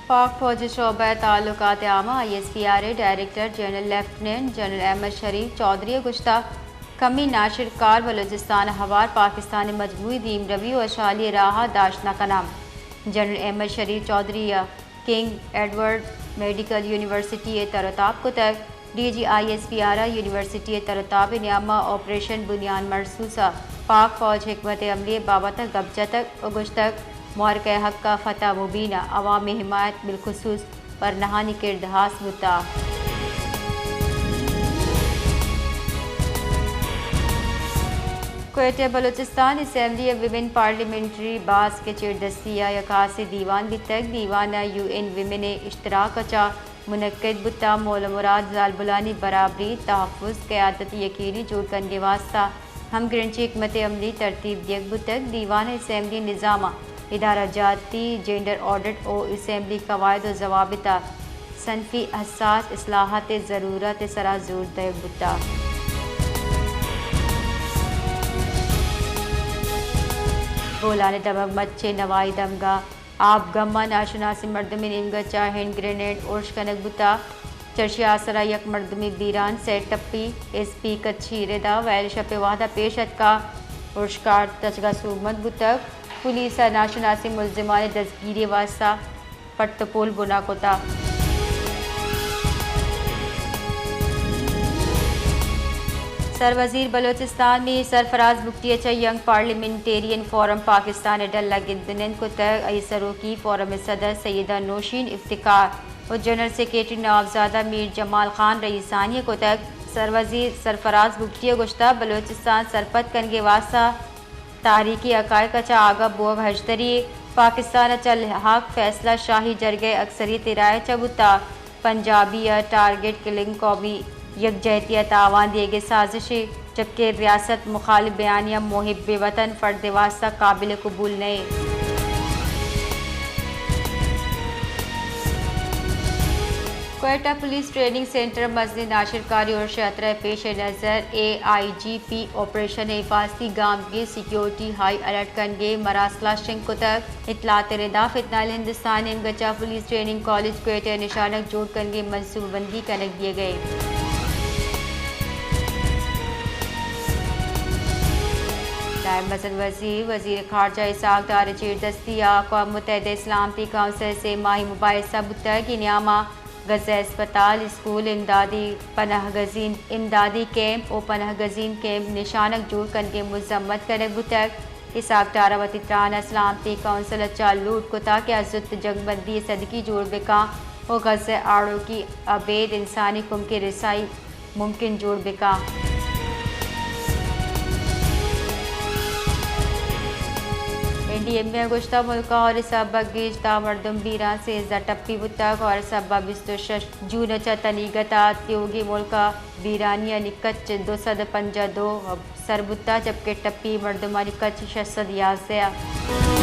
پاک فوج ءِ شعبہ تعلقات عامہ، آئی ایس پی آر، ءِ director general lieutenant general Ahmed Sharif Chaudhry ءَ گوشتگ، کمی ناشرکار بلوچستان ءَ ہوار پاکستان ءِ مجموعی دیمروی ءُ وشحالی ءِ راہ ءَ داشت نہ کناں۔ جنرل احمد شریف چوہدری ءَ کنگ ایڈورڈ میڈیکل یونیورسٹی ءَ تر ءُ تاب کتگ۔ D G I S P R ءَ یونیورسٹی ءِ تر ءُ تاب ءِ نیام ءَ آپریشن بنیاد مرصوص ءَ پاک فوج ءِ حکمت عملی ءِ بابت ءَ گپ جتگ ءُ گوشتگ، معرکہ حق ءِ فتح مبین ءَ عوام ءِ حمایت بالخصوص ورناہانی کرد ہاس بوتگ۔ کوئٹہ، بلوچستان اسمبلی ءِ ویمن پارلیمنٹری باسک ءِ چیردستی ءَ یک ہاسیں دیوان بیتگ۔ دیوان ءَ یو این ویمن ءِ اشتراک ءَ چہ منعقد بوتگ۔ مول ءُ مراد زالبولانی برابری، تحفظ، قیادت یقینی جوڑ کنگ ءِ واستہ ہمگرنچی حکمت عملی ترتیب دیگ بوتگ۔ دیوان ءَ اسمبلی نظام ءِ ادارہ جاتی، جینڈر آڈٹ ءُ اسمبلی قواعد ءُ ضوابط ءَ صنفی حساس اصلاحات ءِ ضرورت ءِ سرا زور دئیگ بوتگ۔ بولان ءِ دمگ مچ ءِ نوائی دمگ ءَ آپ گم ءَ ناشناسیں مردمے ءِ نیمگ ءَ چہ ہینڈ گرینیڈ ارش کنگ بوتگ۔ چرشی ءِ آسر ءَ یک مردمے بیران، سئے ٹپی۔ ایس پی کچھی رد ءَ ویل شپ ءِ وہد ءَ پیش اتکگ۔ ارشکار تچگ ءَ سوبمند بوتگ۔ پولیس ءَ ناشناسیں ملزمان ءِ دزگیری ءِ واستہ پٹ ءُ پول بنا کتگ۔ سروزیر بلوچستان میر سرفراز بگٹی ءَ چہ ینگ پارلیمنٹیرین فورم پاکستان ءِ ڈل ءَ گند ءُ نند کتگ۔ آئی ءِ سروکی فورم ءِ صدر سیدہ نوشین افتخار ءُ جنرل سیکرٹری نوابزادہ میر جمال خان رئیسانی ءَ کتگ۔ سروزیر سرفراز بگٹی ءَ گوشتگ، بلوچستان سرپد کنگ ءِ واستہ تاریخی حقائق ءَ چہ آگاہ بوگ ہژدری، پاکستان ءَ چہ لحاق فیصلہ شاہی جرگہ ءِ اکثریتی رائے ءَ چہ بوتگ۔ پنجابی ءَ ٹارگٹ کلنگ قومی یکجہتی ءَ تاوان دیگ ءِ سازشے، جبکہ ریاست مخالف بیانیہ محب وطن فرد ءِ واستہ قابل قبول نہ اِنت۔ کوئٹہ پولیس ٹریننگ سینٹر ءَ مزنیں ناشرکاری ارش ءِ ہترہ ءِ پیش نظر اے آئی جی پی آپریشن ءِ حفاظتی گامگیج سیکیورٹی ہائی الرٹ کنگ ءِ مراسلا شنگ کتگ۔ اطلاعات ءِ ردا فتنہ ہل ہندوستان ءِ نیمگ ءَ چہ پولیس ٹریننگ کالج کوئٹہ ءَ نشانگ جوڑ کنگ ءِ منصوبہ بندی کنگ بیگ ءَ اِنت۔ نائب مزن وزیر، وزیر خارجہ اسحاق ڈار ءِ چیردستی ءَ اقوام متحدہ ءِ سلامتی کونسل ءِ سے ماہی مباحثہ بوتگ۔ اے نیام ءَ غزہ ءِ ہسپتال، اسکول، امدادی پناہ گزین، امدادی کیمپ ءُ پناہ گزین کیمپ نشانگ جوڑ کنگ ءِ مذمت کنگ بوتگ۔ اسحاق ڈار ءَ وتی تران ءَ سلامتی کونسل ءَ چہ لوٹ کتگ کہ آ زوت جنگ بندی ءِ صدیقی جوڑ بہ کن ءُ غزہ ءَ آڑوکی ابید انسانی کمک ءِ رسائی ممکن جوڑ بہ کن۔ این ڈی ایم اے ءَ گوشتگ، ملک ءَ ہور ءِ سبب ءَ گیش دہ مردم بیران، سیزدہ ٹپی بوتگ۔ ہور ءِ سبب ءَ بیست ءُ شش جون ءَ چہ تنیگت ءَ تیوگیں ملک ءَ بیرانی آنی کچ دو سد ءُ پنجاہ دو سر بوتگ، جبکہ ٹپی مردمانی کچ شش سد یازدہ ءَ۔